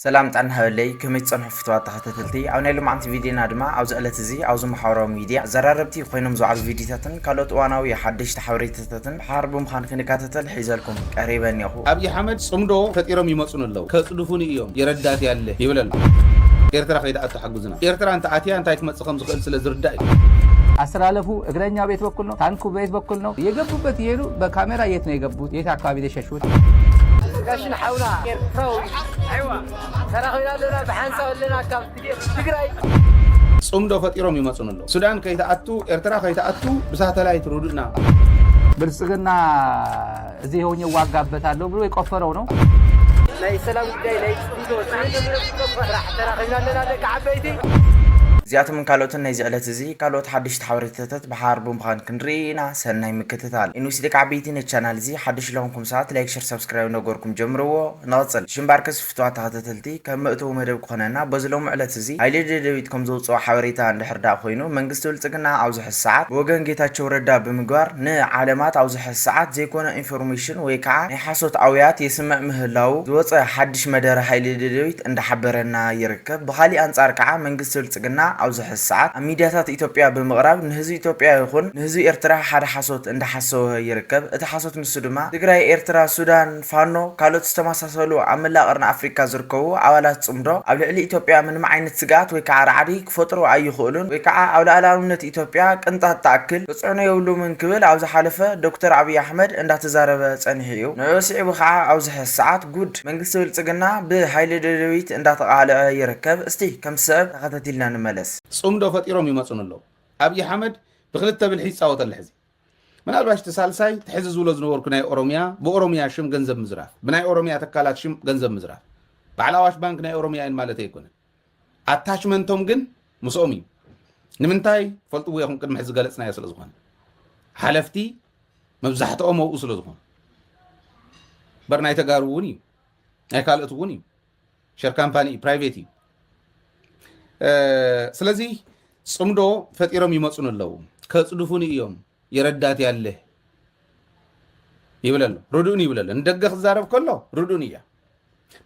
ሰላም ጥዕና ሃበለይ፣ ከመይ ትጸንሑ ፍትዋት ተኸታተልቲ? ኣብ ናይ ሎማዓንቲ ቪድዮና ድማ ኣብዚ ዕለት እዚ ኣብዚ ማሕበራዊ ሚድያ ኣዘራረብቲ ኮይኖም ዝወዓሉ ቪድዮታትን ካልኦት እዋናዊ ሓደሽቲ ሓበሬታታትን ብሓባር ብምዃን ክንከታተል ሒዘልኩም ቀሪበ እኒኹ። ኣብይ ኣሕመድ ጽምዶ ፈጢሮም ይመጹን ኣለዉ። ከጽድፉኒ እዮም፣ የረዳት ያለ ይብል ኣሎ። ኤርትራ ከይትኣቱ ሓግዙና። ኤርትራ እንተ ኣትያ እንታይ ክመጽእ ከም ዝኽእል ስለ ዝርዳእ እዩ። አስተላለፉ እግረኛው ቤት በኩል ነው፣ ታንኩ ቤት በኩል ነው። የገቡበት እየሄዱ በካሜራ የት ነው የገቡት? የት አካባቢ ነው የሸሹት? ጋሽን ሓውና ኤርትራዊ፣ ኣይዋ፣ ተራኺብና ኣለና፣ ብሓንሳብ ኣለና ካብ ትግራይ። ጽምዶ ፈጢሮም ይመጹን ኣለዉ። ሱዳን ከይትኣቱ፣ ኤርትራ ከይትኣቱ ብሳተላይት ርዱእና። ብልጽግና እዚህ ሆኜ እዋጋበታለሁ ብሎ የቆፈረው ነው። ናይ ሰላም ጉዳይ ናይ ጽምዶ ስራሕ ተራኺብና ኣለና ደቂ ዓበይቲ። እዚኣቶምን ካልኦትን ናይዚ ዕለት እዚ ካልኦት ሓደሽቲ ሓበሬታታት ብሓባር ብምዃን ክንርኢ ኢና። ሰናይ ምክትታል። ኢንዊስ ደቂ ዓበይቲ ነቲ ቻናል እዚ ሓድሽ ለኹምኩም ሰባት ላይክ፣ ሸር፣ ሳብስክራይብ ነገርኩም ጀምርዎ። ንቐጽል። ሽምባርከስ ፍትዋት ተኸታተልቲ ከም መእተዊ መደብ ክኾነና በዚ ሎሚ ዕለት እዚ ሃይለ ደደቢት ከም ዘውፅኦ ሓበሬታ እንድሕር ደኣ ኮይኑ መንግስቲ ብልጽግና ኣብዚ ሕዚ ሰዓት ብወገን ጌታቸው ረዳ ብምግባር ንዓለማት ኣብዚ ሕዚ ሰዓት ዘይኮነ ኢንፎርሜሽን ወይ ከዓ ናይ ሓሶት ኣውያት የስምዕ ምህላው ዝወፀ ሓድሽ መደረ ሃይለ ደደቢት እንዳሓበረና ይርከብ። ብኻሊእ ኣንጻር ከዓ መንግስቲ ብልጽግና ኣብዚ ሕዚ ሰዓት ኣብ ሚድያታት ኢትዮጵያ ብምቕራብ ንህዝቢ ኢትዮጵያ ይኹን ንህዝቢ ኤርትራ ሓደ ሓሶት እንዳሓሰወ ይርከብ። እቲ ሓሶት ንሱ ድማ ትግራይ፣ ኤርትራ፣ ሱዳን፣ ፋኖ፣ ካልኦት ዝተመሳሰሉ ኣብ መላእ ቀርኒ ኣፍሪካ ዝርከቡ ኣባላት ጽምዶ ኣብ ልዕሊ ኢትዮጵያ ምንም ዓይነት ስግኣት ወይ ከዓ ራዕዲ ክፈጥሩ ኣይኽእሉን ወይ ከዓ ኣብ ልኣላውነት ኢትዮጵያ ቅንጣት ትኣክል ክጽዕኑ የብሉምን ክብል ኣብ ዝሓለፈ ዶክተር ኣብይ ኣሕመድ እንዳተዛረበ ጸኒሑ እዩ። ንዕኡ ስዒቡ ከዓ ኣብዚ ሕዚ ሰዓት ጉድ መንግስቲ ብልጽግና ብሃይለ ደደቢት እንዳተቓልዐ ይርከብ። እስቲ ከም ሰብ ተኸታቲልና ንመለስ። ጽምዶ ፈጢሮም ይመጹን ኣለዉ። ኣብይ ኣሕመድ ብክልተ ብልሒ ይጻወተላ ሕዚ። ምናልባሽ እቲ ሳልሳይ እቲ ሕዚ ዝብሎ ዝነበርኩ ናይ ኦሮሚያ፣ ብኦሮሚያ ሽም ገንዘብ ምዝራፍ፣ ብናይ ኦሮሚያ ትካላት ሽም ገንዘብ ምዝራፍ፣ በዓል ኣዋሽ ባንክ ናይ ኦሮሚያ እየን ማለት ኣይኮነን። ኣታችመንቶም ግን ምስኦም እዩ። ንምንታይ? ፈልጥዎ ኢኹም፣ ቅድሚ ሕዚ ዝገለጽናዮ ስለ ዝኾነ። ሓለፍቲ መብዛሕትኦም ኣብኡ ስለ ዝኾኑ። በር ናይ ተጋሩ እውን እዩ፣ ናይ ካልኦት እውን እዩ። ሸር ካምፓኒ እዩ፣ ፕራይቬት እዩ። እ፣ ስለዚ ጽምዶ ፈጢሮም ይመጹን ኣለዉ። ከጽድፉኒ እዮም፣ የረዳት ያለ ይብል ኣሎ። ርድኡኒ ይብል ኣሎ። ንደገ ክዛረብ ከሎ ርድኡኒ እያ።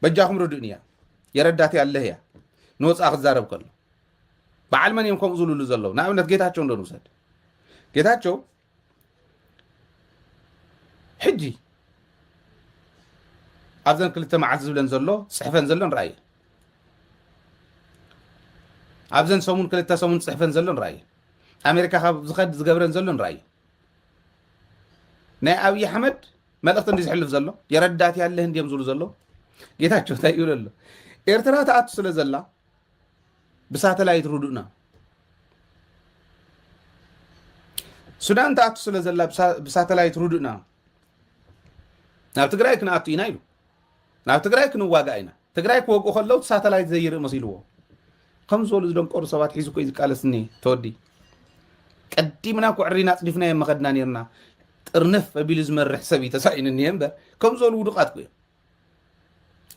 በጃኹም ርድኡኒ እያ። የረዳት ያለ እያ። ንወጻኢ ክዛረብ ከሎ። በዓል መን እዮም ከምኡ ዝብሉሉ ዘለዉ? ንኣብነት ጌታቸው እንዶ ንውሰድ። ጌታቸው ሕጂ ኣብዘን ክልተ መዓልቲ ዝብለን ዘሎ፣ ጽሕፈን ዘሎ ንርኣየ። ኣብዘን ሰሙን ክልተ ሰሙን ጽሕፈን ዘሎ ንርኣየ። ኣሜሪካ ካብ ዝኸድ ዝገብረን ዘሎ ንርኣየ። ናይ ኣብይ ኣሕመድ መልእኽቲ እንዲ ዝሕልፍ ዘሎ፣ የረዳት ያለህ እንዲዮም ዝብሉ ዘሎ። ጌታቸው እንታይ ይብሉ ኣሎ? ኤርትራ ትኣቱ ስለ ዘላ ብሳተላይት ርዱእና። ሱዳን ትኣቱ ስለ ዘላ ብሳ-፣ ብሳተላይት ርዱእና። ናብ ትግራይ ክንኣቱ ኢና ኢሉ። ናብ ትግራይ ክንዋጋእ ኢና። ትግራይ ክወግኡ ከለዉ እቲ ሳተላይት ዘይርኢ መሲልዎ። ከም ዝበሉ ዝደንቆሩ ሰባት ሒዙ እኮ እዩ ዝቃለስ እኒሄ ተወዲ። ቀዲምና እኮ ዕሪና ኣጽዲፍናዮ መኸድና ኔርና። ጥርንፍ ኣቢሉ ዝመርሕ ሰብ እዩ ተሳኢኑ እኒሄ እምበር፣ ከም ዝበሉ ውዱቓት እኮ እዮም።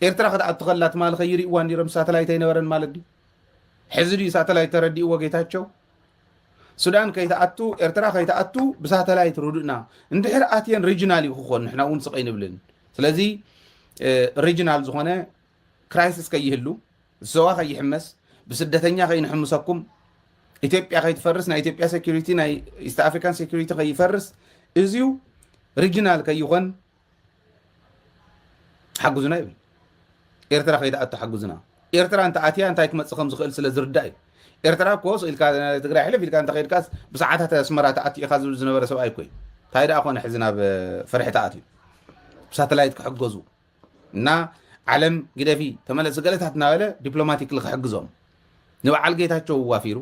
ኤርትራ ክትኣቱ ከላ ትማሊ ከይርእይዋ ነይሮም፣ ሳተላይት ኣይነበረን ማለት ድዩ? ሕዚ ድዩ ሳተላይት ተረዲእዎ ጌታቸው? ሱዳን ከይትኣቱ፣ ኤርትራ ከይትኣቱ ብሳተላይት ርዱእና። እንድሕር ኣትየን ሪጅናል እዩ ክኾን፣ ንሕና እውን ስቕ ኣይንብልን። ስለዚ፣ እ፣ ሪጅናል ዝኾነ ክራይሲስ ከይህሉ፣ ዞባ ከይሕመስ፣ ብስደተኛ ከይንሕምሰኩም፣ ኢትዮጵያ ከይትፈርስ፣ ናይ ኢትዮጵያ ሴኩሪቲ፣ ናይ ኢስት ኣፍሪካን ሴኩሪቲ ከይፈርስ፣ እዚዩ ሪጅናል ከይኾን ሓግዙና ይብል። ኤርትራ ከይትኣቱ ሓግዙና። ኤርትራ እንተ ኣትያ እንታይ ክመጽእ ከም ዝኽእል ስለ ዝርዳእ እዩ። ኤርትራ እኮ ስቕ ኢልካ ትግራይ ሕልፍ ኢልካ እንተ ኸይድካስ ብሰዓታት ኣስመራ ትኣቱ ኢኻ ዝብል ዝነበረ ሰብኣይ እኮ እዩ። እንታይ ደኣ ኮነ ሕዚ ናብ ፍርሒ ተኣትዩ? ብሳተላይት ክሕገዙ እና ዓለም ግደፊ ተመለሲ ገለታት እናበለ ዲፕሎማቲክሊ ክሕግዞም ንበዓል ጌታቸው ኣዋፊሩ፣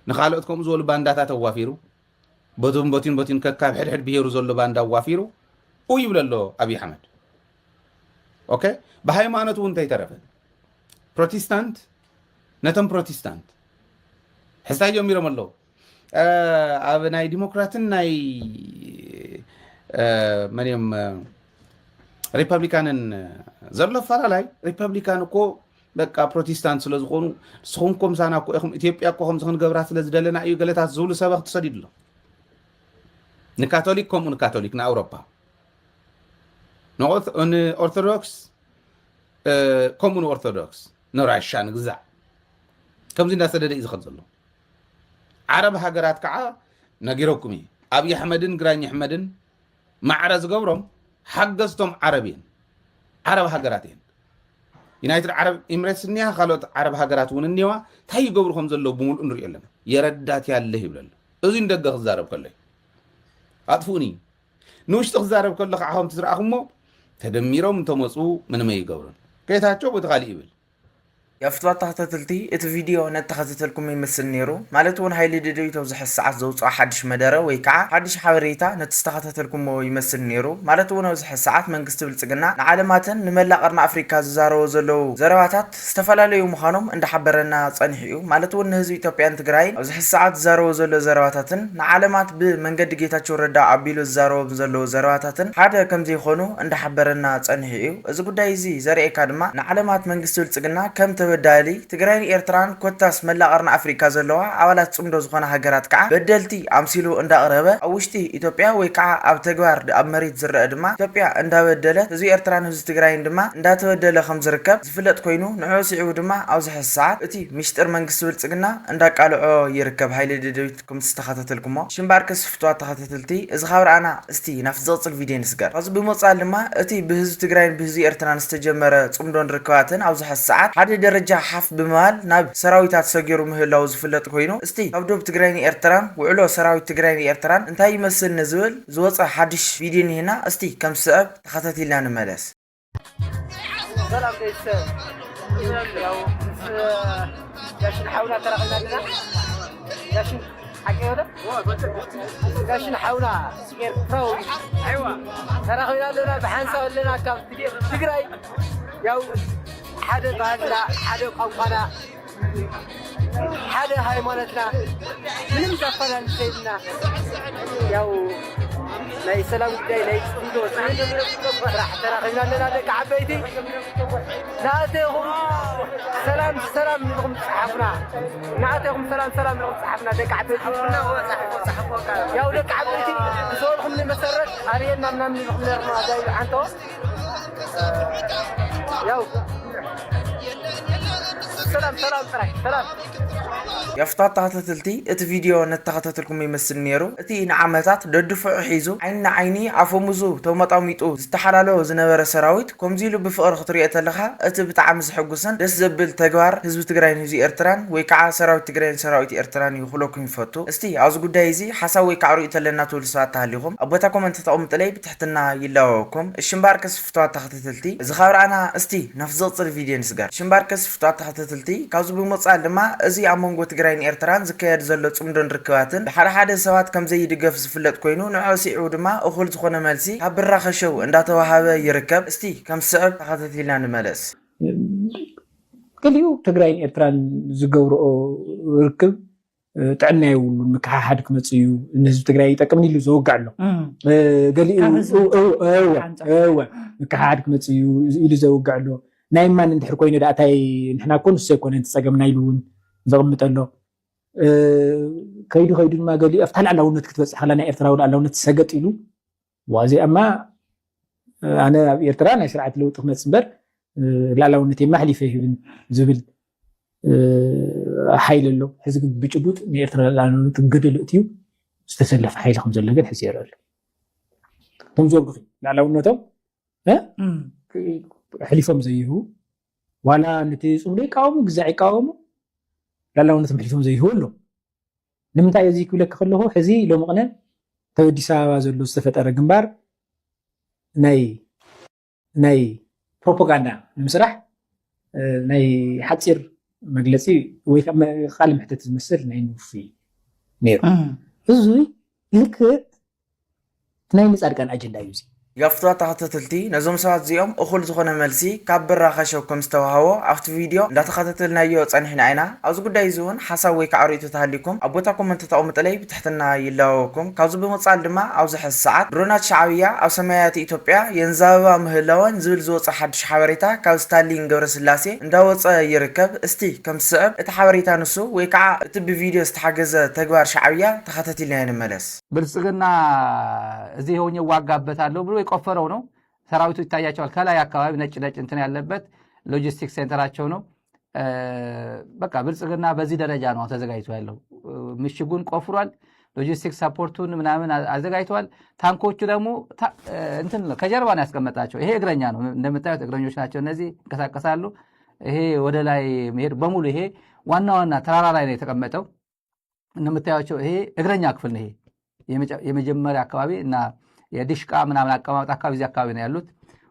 ንኻልኦት ከምኡ ዝበሉ ባንዳታት ኣዋፊሩ፣ በቱን በቲን በቲን ከካብ ሕድሕድ ብሄሩ ዘሎ ባንዳ ኣዋፊሩ ኡ ይብል ኣሎ ኣብይ ኣሕመድ። ኦኬ፣ ብሃይማኖት እውን እንተይተረፈ ፕሮቴስታንት ነቶም ፕሮቴስታንት ሕዝታይ ጀሚሮም ኣለዉ። እ፣ ኣብ ናይ ዲሞክራትን ናይ፣ እ፣ መን እዮም፣ እ፣ ሪፐብሊካንን ዘሎ ኣፈላላይ፣ ሪፐብሊካን እኮ በቃ ፕሮቴስታንት ስለ ዝኾኑ፣ ንስኹም እኮ ምሳና እኮ ኢኹም፣ ኢትዮጵያ እኮ ከምዚ ክንገብራ ስለ ዝደለና እዩ ገለታት ዝብሉ ሰበኽቲ ሰዲዱ ኣሎ። ንካቶሊክ ከምኡ ንካቶሊክ ንኣውሮፓ። ንኦርት-፣ ንኦርቶዶክስ ከምኡ ንኦርቶዶክስ ንራሻ ንግዛዕ ከምዚ እንዳሰደደ እዩ ዝኸድ ዘሎ። ዓረብ ሃገራት ከዓ ነጊረኩም እዩ። ኣብይ ኣሕመድን ግራኝ ኣሕመድን ማዕረ ዝገብሮም ሓገዝቶም ዓረብ እየን፣ ዓረብ ሃገራት እየን። ዩናይትድ ዓረብ ኢምሬትስ እኒያ፣ ካልኦት ዓረብ ሃገራት እውን እኒዋ። እንታይ ይገብሩ ከም ዘለዉ ብምሉእ ንሪኦ ኣለና። የረዳት ያለህ ይብለሉ። እዚ ንደገ ክዛረብ ከሎ እዩ። ኣጥፍኡኒ። ንውሽጢ ክዛረብ ከሎ ከዓ ከምቲ ዝረኣኹሞ ተደሚሮም እንተመፁ ምንም ኣይገብሩን። ጌታቸው በቲ ካሊእ ይብል። የፍትዋ ተኸታተልቲ እቲ ቪድዮ ነተኸታተልኩም ይመስል ነይሩ። ማለት እውን ሃይለ ደደቢት ኣብዚ ሕዚ ሰዓት ዘውፅኦ ሓድሽ መደረ ወይ ከዓ ሓድሽ ሓበሬታ ነቲ ዝተኸታተልኩሞ ይመስል ነይሩ። ማለት እውን ኣብዚ ሕዚ ሰዓት መንግስቲ ብልፅግና ንዓለማትን ንመላእ ቀርኒ ኣፍሪካ ዝዛረቦ ዘለዉ ዘረባታት ዝተፈላለዩ ምዃኖም እንዳሓበረና ፀኒሑ እዩ። ማለት እውን ንህዝቢ ኢትዮጵያን ትግራይን ኣብዚ ሕዚ ሰዓት ዝዛረቦ ዘሎ ዘረባታትን ንዓለማት ብመንገዲ ጌታቸው ረዳ ኣቢሉ ዝዛረቦም ዘለዉ ዘረባታትን ሓደ ከምዘይኾኑ እንዳሓበረና ፀኒሑ እዩ። እዚ ጉዳይ እዚ ዘርእየካ ድማ ንዓለማት መንግስቲ ብልፅግና ከም ተበዳሊ ትግራይን ኤርትራን ኮታስ መላእ ቀርኒ ኣፍሪካ ዘለዋ ኣባላት ፅምዶ ዝኾና ሃገራት ከዓ በደልቲ ኣምሲሉ እንዳቕረበ ኣብ ውሽጢ ኢትዮጵያ ወይ ከዓ ኣብ ተግባር ኣብ መሬት ዝረአ ድማ ኢትዮጵያ እንዳበደለት ህዝቢ ኤርትራን ህዝቢ ትግራይን ድማ እንዳተበደለ ከም ዝርከብ ዝፍለጥ ኮይኑ ንዕኡ ስዒቡ ድማ ኣብዚ ሕዚ ሰዓት እቲ ሚሽጥር መንግስቲ ብልፅግና እንዳቃልዖ ይርከብ። ሃይለ ደደቢት ከም ዝተኸታተልኩሞ ሽምባር ከስፍትዋ ተኸታተልቲ እዚ ካብ ረኣና እስቲ ናብቲ ዝቕፅል ቪድዮ ንስገር። ካብዚ ብምቕፃል ድማ እቲ ብህዝቢ ትግራይን ብህዝቢ ኤርትራን ዝተጀመረ ፅምዶን ርክባትን ኣብዚ ሕዚ ሰዓት ሓደ ደረጃ ሓፍ ብምባል ናብ ሰራዊታት ሰጊሩ ምህላው ዝፍለጥ ኮይኑ እስቲ ካብ ዶብ ትግራይን ኤርትራን ውዕሎ ሰራዊት ትግራይን ኤርትራን እንታይ ይመስል ንዝብል ዝወፀ ሓድሽ ቪድዮ እኒሄና። እስቲ ከም ዝስዕብ ተኸታቲልና ንመለስ። ሰላም ቤተሰብ፣ ያው ምስ ጋሽን ሓውና ተራኺብና ኣለና። ጋሽን ሓቂ ወደ ጋሽን ሓውና ኤርትራዊ ተራኺብና ኣለና። ብሓንሳብ ኣለና ካብ ትግራይ። ያው ሓደ ባህልና፣ ሓደ ቋንቋና፣ ሓደ ሃይማኖትና ምንም ዘፈላሊ ዘይብልና ያው ናይ ሰላም ጉዳይ ናይ ፅምዶ ስራሕ ተራኺብና ኣለና። ደቂ ዓበይቲ ንኣተኹም ሰላም ሰላም ኢልኩም ፀሓፉና። ንኣተኹም ሰላም ሰላም ኢልኩም ፀሓፉና። ደቂ ዓበይቲ ያው ደቂ ዓበይቲ ብዝበልኹም መሰረት ኣርየና ምናምን ኢልኩም ነርና ዛይ ሓንቶ ያው ሰላም ሰላም ጥራይ ሰላም። የፍታት ተኸታተልቲ እቲ ቪድዮ ነተኸታተልኩም ይመስል ነይሩ። እቲ ንዓመታት ደድፍዑ ሒዙ ዓይኒ ንዓይኒ ኣፈሙዙ ተመጣሚጡ ዝተሓላሎ ዝነበረ ሰራዊት ከምዚ ኢሉ ብፍቕሪ ክትሪኦ ተለኻ እቲ ብጣዕሚ ዝሕጉስን ደስ ዘብል ተግባር ህዝቢ ትግራይን ህዝቢ ኤርትራን ወይ ከዓ ሰራዊት ትግራይን ሰራዊት ኤርትራን እዩ ክብለኩም ይፈቱ። እስቲ ኣብዚ ጉዳይ እዚ ሓሳብ ወይ ከዓ ርእይቶ ኣለና ትብሉ ሰባት ተሃሊኹም ኣብ ቦታ ኮመንት ተቐምጥለይ ብትሕትና ይላወኩም። እሺ እምበኣር ከስፍተዋ ተኸታተልቲ እዚ ካብ ረኣና እስቲ ናብቲ ዝቕፅል ቪድዮ ንስገር። እሺ እምበኣር ከስፍተዋ ተኸታተልቲ ካብዚ ብምቕፃል ድማ እዚ ኣብ መንጎ ትግራይን ኤርትራን ዝካየድ ዘሎ ፅምዶን ርክባትን ብሓደ ሓደ ሰባት ከም ዘይድገፍ ዝፍለጥ ኮይኑ ንዕኡ ስዒቡ ድማ እኹል ዝኾነ መልሲ ካብ ብራኸ ሸው እንዳተዋሃበ ይርከብ። እስቲ ከም ዝስዕብ ተኸታቲልና ንመለስ። ገሊኡ ትግራይን ኤርትራን ዝገብርኦ ርክብ ጥዕና የብሉን፣ ምክሓሓድ ክመፅእ እዩ፣ ንህዝቢ ትግራይ ይጠቅምን ኢሉ ዘውግዕ ኣሎ። ገሊኡ ምክሓሓድ ክመፅእ እዩ ኢሉ ዘውግዕ ኣሎ። ናይ ማን እንድሕር ኮይኑ ደኣ ታይ ንሕና እኮ ንሱ ኣይኮነ እቲ ፀገምና ኢሉ እውን ዘቕምጥ ኣሎ። ከይዱ ከይዱ ድማ ገሊኡ ኣብታ ልኣላውነት ክትበፅሕ ከላ ናይ ኤርትራዊ ልኣላውነት ሰገጥ ኢሉ ዋዚኣማ ኣነ ኣብ ኤርትራ ናይ ስርዓት ለውጢ ክመፅእ እምበር ልኣላውነተይ ማሕሊፈ ይህብን ዝብል ሓይሊ ኣሎ። ሕዚ ግን ብጭቡጥ ንኤርትራ ልኣላውነት ገደሉ እትዩ ዝተሰለፈ ሓይሊ ከም ዘሎ ግን ሕዚ ይረአ ኣሎ። እቶም ዘውግኺ ልኣላውነቶም ኣሕሊፎም ዘይህቡ ዋላ ነቲ ፅምዶ ይቃወሙ ግዛዕ ይቃወሙ ልኣላውነቶም ኣሕሊፎም ዘይህቡ ኣለዉ። ንምንታይ እዚ ክብለኪ ከለኹ ሕዚ ሎሚ ቅነ ተወዲስ ኣበባ ዘሎ ዝተፈጠረ ግንባር ናይ ናይ ፕሮፓጋንዳ ንምስራሕ ናይ ሓፂር መግለፂ ወይ ቃል ምሕተት ዝመስል ናይ ንውፊ ነይሩ። እዚ ልክዕ ናይ ንፃድቃን ኣጀንዳ እዩ። የፍትዋ ተኸታተልቲ ነዞም ሰባት እዚኦም እኹል ዝኾነ መልሲ ካብ ብራኸ ሸው ከም ዝተዋህቦ ኣብቲ ቪድዮ እንዳተኸታተልናዮ ፀኒሕና ኢና። ኣብዚ ጉዳይ እዚ እውን ሓሳብ ወይ ከዓ ርእይቶ ተሃሊኩም ኣብ ቦታ ኮመንት ተቐምጥለይ ብትሕትና ይላወኩም። ካብዚ ብምቕፃል ድማ ኣብዚ ሕዚ ሰዓት ድሮናት ሻዕብያ ኣብ ሰማያት ኢትዮጵያ የንዛብባ ምህላወን ዝብል ዝወፀ ሓድሽ ሓበሬታ ካብ ስታሊን ገብረስላሴ እንዳወፀ ይርከብ። እስቲ ከም ዝስዕብ እቲ ሓበሬታ ንሱ ወይ ከዓ እቲ ብቪድዮ ዝተሓገዘ ተግባር ሻዕብያ ተኸታቲልና ንመለስ። ብልጽግና እዚህ ሆኜ እዋጋበታለሁ ብሎ የቆፈረው ነው። ሰራዊቱ ይታያቸዋል። ከላይ አካባቢ ነጭ ነጭ እንትን ያለበት ሎጂስቲክስ ሴንተራቸው ነው። በቃ ብልጽግና በዚህ ደረጃ ነው ተዘጋጅቶ ያለው። ምሽጉን ቆፍሯል። ሎጂስቲክስ ሰፖርቱን ምናምን አዘጋጅተዋል። ታንኮቹ ደግሞ እንትን ከጀርባ ነው ያስቀመጣቸው። ይሄ እግረኛ ነው እንደምታዩት፣ እግረኞች ናቸው እነዚህ፣ ይንቀሳቀሳሉ። ይሄ ወደ ላይ መሄድ በሙሉ ይሄ ዋና ዋና ተራራ ላይ ነው የተቀመጠው። እንደምታያቸው ይሄ እግረኛ ክፍል ነው። ይሄ የመጀመሪያ አካባቢ እና የዲሽቃ ምናምን አቀማመጥ አካባቢ እዚህ አካባቢ ነው ያሉት።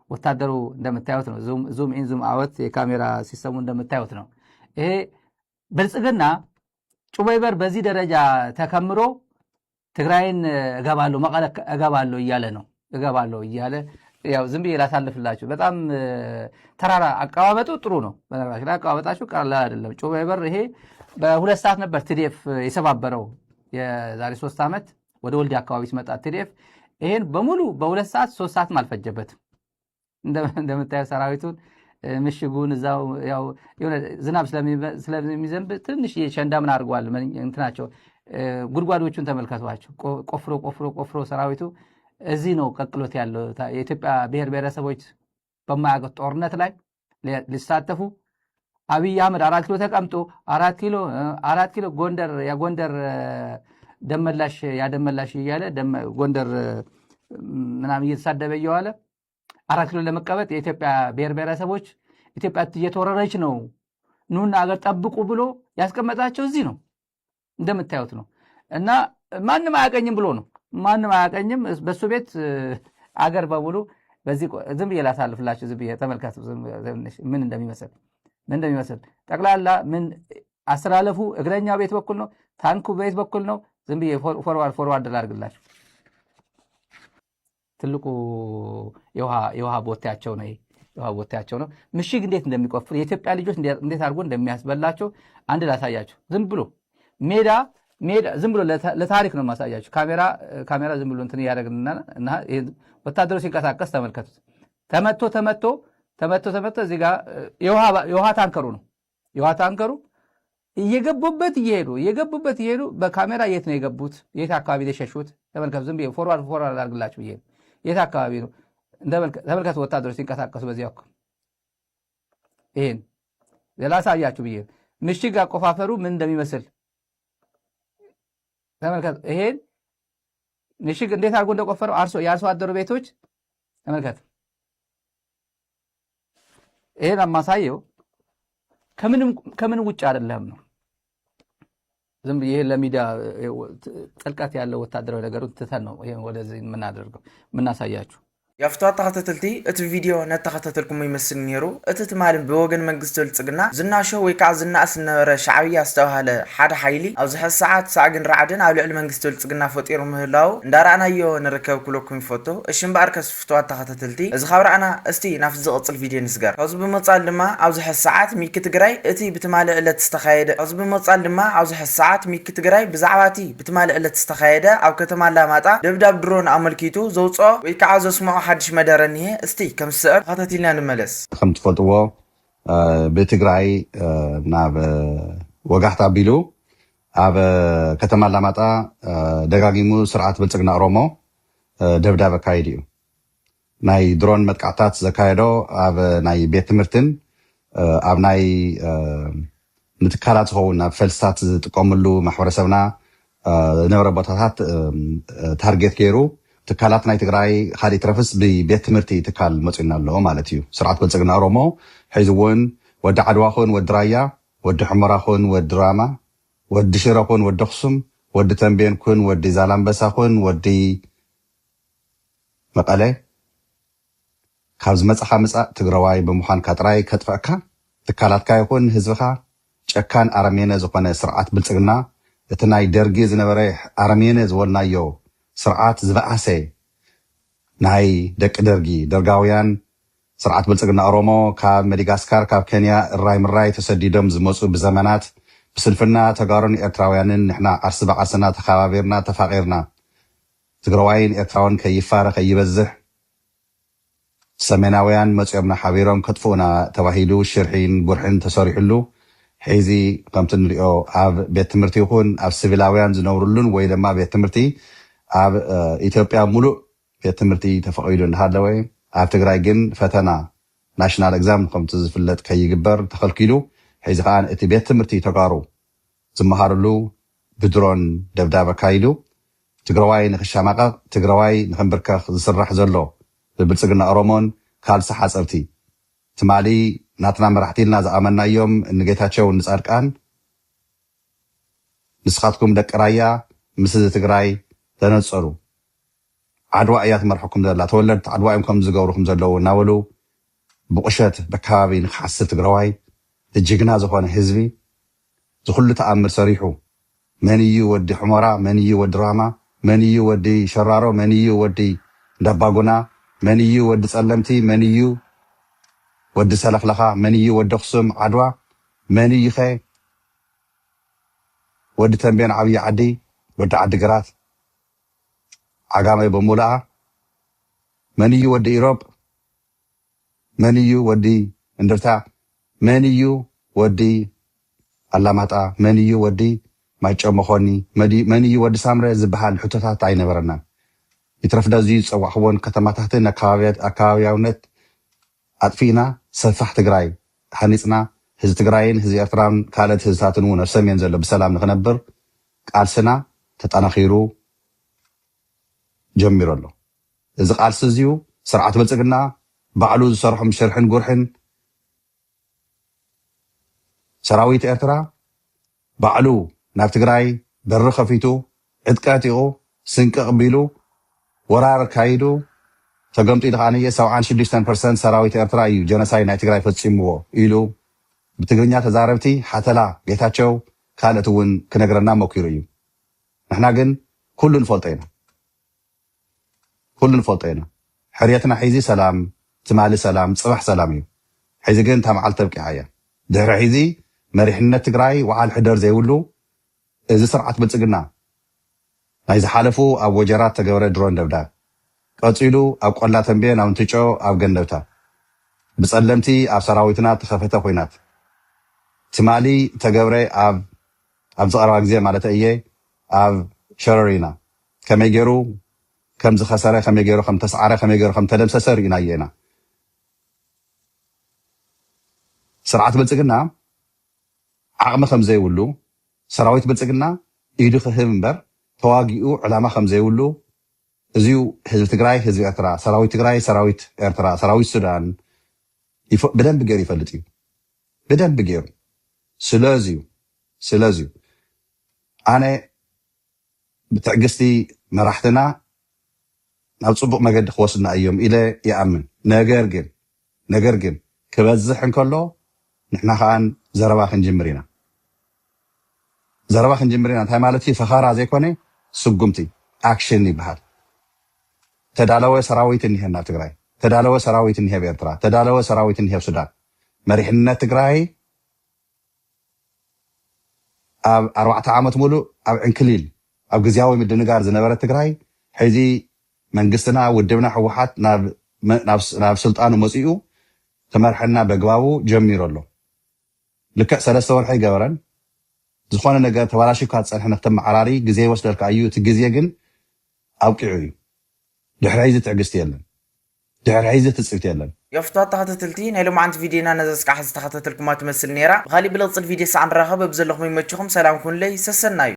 ወታደሩ እንደምታዩት ነው። ዙም ኢን ዙም አወት የካሜራ ሲስተሙ እንደምታዩት ነው። ይሄ ብልጽግና ጩቤበር በዚህ ደረጃ ተከምሮ ትግራይን እገባለሁ፣ መቀለ እገባለሁ እያለ ነው። እገባለሁ እያለ ያው ዝም ብዬ ላሳልፍላችሁ። በጣም ተራራ አቀማመጡ ጥሩ ነው። በነገራችን ላይ አቀማመጣችሁ ቀላል አይደለም። ጩቤበር ይሄ በሁለት ሰዓት ነበር ቲዲኤፍ የሰባበረው። የዛሬ ሶስት ዓመት ወደ ወልዲያ አካባቢ ሲመጣ ቲዲኤፍ ይሄን በሙሉ በሁለት ሰዓት ሶስት ሰዓትም አልፈጀበትም። እንደምታየው ሰራዊቱን ምሽጉን እዛው ያው የሆነ ዝናብ ስለሚዘንብ ትንሽ ሸንዳ ምን አድርጓል እንትናቸው ጉድጓዶቹን ተመልከቷቸው። ቆፍሮ ቆፍሮ ቆፍሮ ሰራዊቱ እዚህ ነው ቀቅሎት ያለው። የኢትዮጵያ ብሔር ብሔረሰቦች በማያውቁት ጦርነት ላይ ሊሳተፉ አብይ አህመድ አራት ኪሎ ተቀምጦ አራት ኪሎ አራት ኪሎ ጎንደር የጎንደር ደመላሽ ያደመላሽ እያለ ጎንደር ምናምን እየተሳደበ እየዋለ አራት ኪሎ ለመቀመጥ የኢትዮጵያ ብሔር ብሔረሰቦች ኢትዮጵያ እየተወረረች ነው፣ ኑና አገር ጠብቁ ብሎ ያስቀመጣቸው እዚህ ነው እንደምታዩት ነው። እና ማንም አያቀኝም ብሎ ነው። ማንም አያቀኝም። በሱ ቤት አገር በሙሉ በዚህ ዝም ብዬ ላሳልፍላችሁ። ዝም ብዬ ተመልከቱ ምን እንደሚመስል ምን እንደሚመስል ጠቅላላ ምን አስተላለፉ። እግረኛው ቤት በኩል ነው፣ ታንኩ ቤት በኩል ነው። ዝም ብዬ ፎርዋርድ ፎርዋርድ ላድርግላችሁ። ትልቁ የውሃ ቦቴያቸው ነው። የውሃ ቦቴያቸው ነው። ምሽግ እንዴት እንደሚቆፍር የኢትዮጵያ ልጆች እንዴት አድርጎ እንደሚያስበላቸው አንድ ላሳያችሁ። ዝም ብሎ ሜዳ ሜዳ ዝም ብሎ ለታሪክ ነው ማሳያችሁ። ካሜራ ካሜራ ዝም ብሎ እንትን እያደረግንና እና ወታደሩ ሲንቀሳቀስ ተመልከቱት። ተመቶ ተመቶ ተመቶ ተመቶ እዚህ ጋር የውሃ ታንከሩ ነው። የውሃ ታንከሩ እየገቡበት እየሄዱ እየገቡበት እየሄዱ በካሜራ የት ነው የገቡት? የት አካባቢ ነው የሸሹት? ተመልከቱ። ዝም ብዬ ፎርዋርድ ፎርዋርድ አድርግላችሁ ብዬ የት አካባቢ ነው? ተመልከቱ። ወታደሮች ሲንቀሳቀሱ በዚያ እኮ ይሄን ሌላ ሳያችሁ ብዬ ምሽግ አቆፋፈሩ ምን እንደሚመስል ተመልከቱ። ይሄን ምሽግ እንዴት አድርጎ እንደቆፈረው አርሶ የአርሶ አደሩ ቤቶች ተመልከት። ይሄን ማሳየው ከምንም ከምንም ውጭ አይደለም ነው። ዝም ብዬ ይሄ ለሚዲያ ጥልቀት ያለው ወታደራዊ ነገሩን ትተን ነው ይሄን ወደዚህ የምናደርገው የምናሳያችሁ። ያፍቷ ተኸታተልቲ እቲ ቪድዮ ነተኸታተልኩም ይመስል ነይሩ። እቲ ትማሊ ብወገን መንግስቲ ብልጽግና ዝናሾ ወይ ከዓ ዝናኣስ ዝነበረ ሻዕብያ ዝተባሃለ ሓደ ሓይሊ ኣብዚ ሕዚ ሰዓት ሳዕግን ራዕድን ኣብ ልዕሊ መንግስቲ ብልጽግና ፈጢሩ ምህላው እንዳረኣናዮ ንርከብ ክብለኩም ይፈቱ። እሺ እምበኣር ከስ ፍትዋት ተኸታተልቲ እዚ ካብ ረኣና እስቲ ናብቲ ዝቕጽል ቪድዮ ንስገር። ካብዚ ብምቕጻል ድማ ኣብዚ ሕዚ ሰዓት ሚኪ ትግራይ እቲ ብትማሊ ዕለት ዝተኻየደ ካብዚ ብምቕጻል ድማ ኣብዚ ሕዚ ሰዓት ሚኪ ትግራይ ብዛዕባ እቲ ብትማሊ ዕለት ዝተኻየደ ኣብ ከተማ ኣላማጣ ደብዳብ ድሮን ኣመልኪቱ ዘውፅኦ ወይ ከዓ ዘስምዖ ሓድሽ መደረ እኒሀ። እስቲ ከም ዝስዕብ ተኸታቲልና ንመለስ። ከም ትፈልጥዎ ብትግራይ ናብ ወጋሕታ ኣቢሉ ኣብ ከተማ ኣላማጣ ደጋጊሙ ስርዓት ብልፅግና ኦሮሞ ደብዳብ ኣካይዱ እዩ። ናይ ድሮን መጥቃዕታት ዘካየዶ ኣብ ናይ ቤት ትምህርትን ኣብ ናይ ንትካላት ዝኸውን ናብ ፈልስታት ዝጥቀመሉ ማሕበረሰብና ዝነበረ ቦታታት ታርጌት ገይሩ ትካላት ናይ ትግራይ ካልእ ትረፍስ ብቤት ትምህርቲ ትካል መፂኡና ኣሎ ማለት እዩ። ስርዓት ብልፅግና ኦሮሞ ሕዚ እውን ወዲ ዓድዋ ኹን ወዲ ራያ፣ ወዲ ሑመራ ኹን ወዲ ራማ፣ ወዲ ሽረ ኹን ወዲ ኣኽሱም፣ ወዲ ተንቤን ኩን ወዲ ዛላምበሳ ኹን ወዲ መቐለ ካብ ዝመጻኻ ምጻእ ትግራዋይ ብምዃንካ ጥራይ ከጥፍኣካ ትካላትካ ይኹን ህዝብኻ ጨካን ኣረሜነ ዝኾነ ስርዓት ብልጽግና እቲ ናይ ደርጊ ዝነበረ ኣረሜነ ዝበልናዮ ስርዓት ዝበኣሰ ናይ ደቂ ደርጊ ደርጋውያን ስርዓት ብልጽግና ኦሮሞ ካብ መዲጋስካር ካብ ኬንያ እራይ ምራይ ተሰዲዶም ዝመጹ ብዘመናት ብስንፍና ተጋሩን ኤርትራውያንን ንሕና ዓርሲ ብዓርስና ተኸባቢርና ተፋቒርና ትግራዋይን ኤርትራውን ከይፋረ ከይበዝሕ ሰሜናውያን መፂኦምና ሓቢሮም ከጥፍኡና ተባሂሉ ሽርሒን ጉርሕን ተሰሪሕሉ ሕዚ ከምቲ ንሪኦ ኣብ ቤት ትምህርቲ ይኹን ኣብ ስቪላውያን ዝነብሩሉን ወይ ድማ ቤት ትምህርቲ ኣብ ኢትዮጵያ ሙሉእ ቤት ትምህርቲ ተፈቒዱ እንዳሃለወ ኣብ ትግራይ ግን ፈተና ናሽናል ኤግዛም ከምቲ ዝፍለጥ ከይግበር ተኸልኪሉ። ሕዚ ከዓ እቲ ቤት ትምህርቲ ተጋሩ ዝመሃርሉ ብድሮን ደብዳብ ኣካይዱ። ትግራዋይ ንክሸማቐቕ፣ ትግራዋይ ንክንብርከኽ ዝስራሕ ዘሎ ብብልፅግና ኦሮሞን ካልሲ ሓፀብቲ ትማሊ ናትና መራሕቲ ኢልና ዝኣመናዮም ንጌታቸው ንፃድቃን ንስኻትኩም ደቂ ራያ ምስ ህዝቢ ትግራይ ተነፀሩ። ዓድዋ እያ ትመርሐኩም ዘላ፣ ተወለድቲ ዓድዋ እዮም ከም ዝገብሩኩም ዘለዉ እናበሉ ብቁሸት በከባቢ ንክሓስብ ትግራዋይ ጅግና ዝኾነ ህዝቢ ዝኩሉ ተኣምር ሰሪሑ መን እዩ ወዲ ሕሞራ፣ መን እዩ ወዲ ራማ፣ መን እዩ ወዲ ሸራሮ፣ መን እዩ ወዲ እንዳባጉና፣ መን እዩ ወዲ ጸለምቲ፣ መን እዩ ወዲ ሰለኽለኻ፣ መን እዩ ወዲ ኣኽሱም ዓድዋ፣ መን እዩኸ ወዲ ተንቤን ዓብዪ ዓዲ፣ ወዲ ዓዲ ግራት፣ ዓጋመ በሙሉኣ፣ መን እዩ ወዲ ኢሮብ፣ መን እዩ ወዲ እንድርታ፣ መን እዩ ወዲ ኣላማጣ፣ መን እዩ ወዲ ማይጨው መኾኒ፣ መን እዩ ወዲ ሳምረ ዝበሃል ሕቶታት ኣይነበረናን። ይትረፍ ዳዚ ዝፀዋዕክዎን ከተማታትን ኣከባብያውነት ኣጥፊእና ሰፋሕ ትግራይ ሃኒፅና ህዝቢ ትግራይን ህዝቢ ኤርትራን ካልኦት ህዝብታትን እውን ኣብ ሰሜን ዘሎ ብሰላም ንክነብር ቃልስና ተጠናኺሩ ጀሚሩ ኣሎ። እዚ ቃልሲ እዚዩ ስርዓት ብልፅግና ባዕሉ ዝሰርሖም ሽርሕን ጉርሕን ሰራዊት ኤርትራ ባዕሉ ናብ ትግራይ በሪ ከፊቱ ዕጥቂ ዕጢቑ ስንቂ ኣቕቢሉ ወራር ኣካይዱ ተገምጢሉ ከዓንየ ሰብዓን ሽዱሽተን ፐርሰንት ሰራዊት ኤርትራ እዩ ጀኖሳይድ ናይ ትግራይ ፈፂምዎ ኢሉ ብትግርኛ ተዛረብቲ ሓተላ ጌታቸው ካልኦት እውን ክነግረና ሞኪሩ እዩ። ንሕና ግን ኩሉ ንፈልጦ ኢና። ኩሉ ንፈልጦ ኢና። ሕርየትና ሒዚ ሰላም፣ ትማሊ ሰላም፣ ፅባሕ ሰላም እዩ። ሕዚ ግን እታ መዓልቲ ተብቂዓ እያ። ድሕሪ ሕዚ መሪሕነት ትግራይ ወዓል ሕደር ዘይብሉ እዚ ስርዓት ብልፅግና ናይ ዝሓለፉ ኣብ ወጀራት ተገብረ ድሮን ደብዳብ ቀፂሉ ኣብ ቆላ ተንቤን ኣብ እንትጮ ኣብ ገንደብታ ብፀለምቲ ኣብ ሰራዊትና ተኸፈተ ኮይናት ትማሊ ተገብረ ኣብ ኣብዚ ቀረባ ግዜ ማለት እየ ኣብ ሸረሪና ከመይ ገይሩ ከም ዝኸሰረ ከመይ ገይሩ ከም ተስዓረ ከመይ ገይሩ ከም ተደምሰሰ ርኢናዮ ኢና። ስርዓት ብልፅግና ዓቕሚ ከም ዘይብሉ ሰራዊት ብልፅግና ኢዱ ክህብ እምበር ተዋጊኡ ዕላማ ከም ዘይብሉ እዚዩ ህዝቢ ትግራይ ህዝቢ ኤርትራ ሰራዊት ትግራይ ሰራዊት ኤርትራ ሰራዊት ሱዳን ብደንብ ገይሩ ይፈልጥ እዩ። ብደንብ ገይሩ ስለዚዩ ስለዚዩ ኣነ ብትዕግስቲ መራሕትና ናብ ፅቡቅ መገዲ ክወስድና እዮም ኢለ ይኣምን። ነገር ግን ነገር ግን ክበዝሕ እንከሎ ንሕና ከዓን ዘረባ ክንጅምር ኢና። ዘረባ ክንጅምር ኢና እንታይ ማለት እዩ? ፈኸራ ዘይኮነ ስጉምቲ ኣክሽን ይበሃል። ተዳለወ ሰራዊት እኒሀና ኣብ ትግራይ፣ ተዳለወ ሰራዊት እኒሀ ኣብ ኤርትራ፣ ተዳለወ ሰራዊት እኒሀ ኣብ ሱዳን። መሪሕነት ትግራይ ኣብ ኣርባዕተ ዓመት ሙሉእ ኣብ ዕንክሊል ኣብ ግዝያዊ ምድንጋር ዝነበረት ትግራይ ሕዚ መንግስትና ውድብና ህወሓት ናብ ስልጣኑ መፂኡ ክመርሐና በግባቡ ጀሚሩ ኣሎ። ልክዕ ሰለስተ ወርሒ ኣይገበረን። ዝኾነ ነገር ተባላሽካ ዝፀንሐ ንክተመዓራሪ ግዜ ይወስደልካ እዩ። እቲ ግዜ ግን ኣብቂዑ እዩ። ድሕሪ ሕዚ ትዕግስቲ የለን። ድሕሪ ሕዚ ትፅቢት የለን። የፍቶ ተኸታተልቲ ናይ ሎማዓንቲ ቪድዮና ነዛ ስቃሕ ዝተኸታተልኩማ ትመስል ነይራ። ብኻሊእ ብልቕፅል ቪድዮ ሰዓ ንራኸብ። ኣብ ዘለኹም ይመችኹም። ሰላም ኩንለይ። ሰሰናዩ።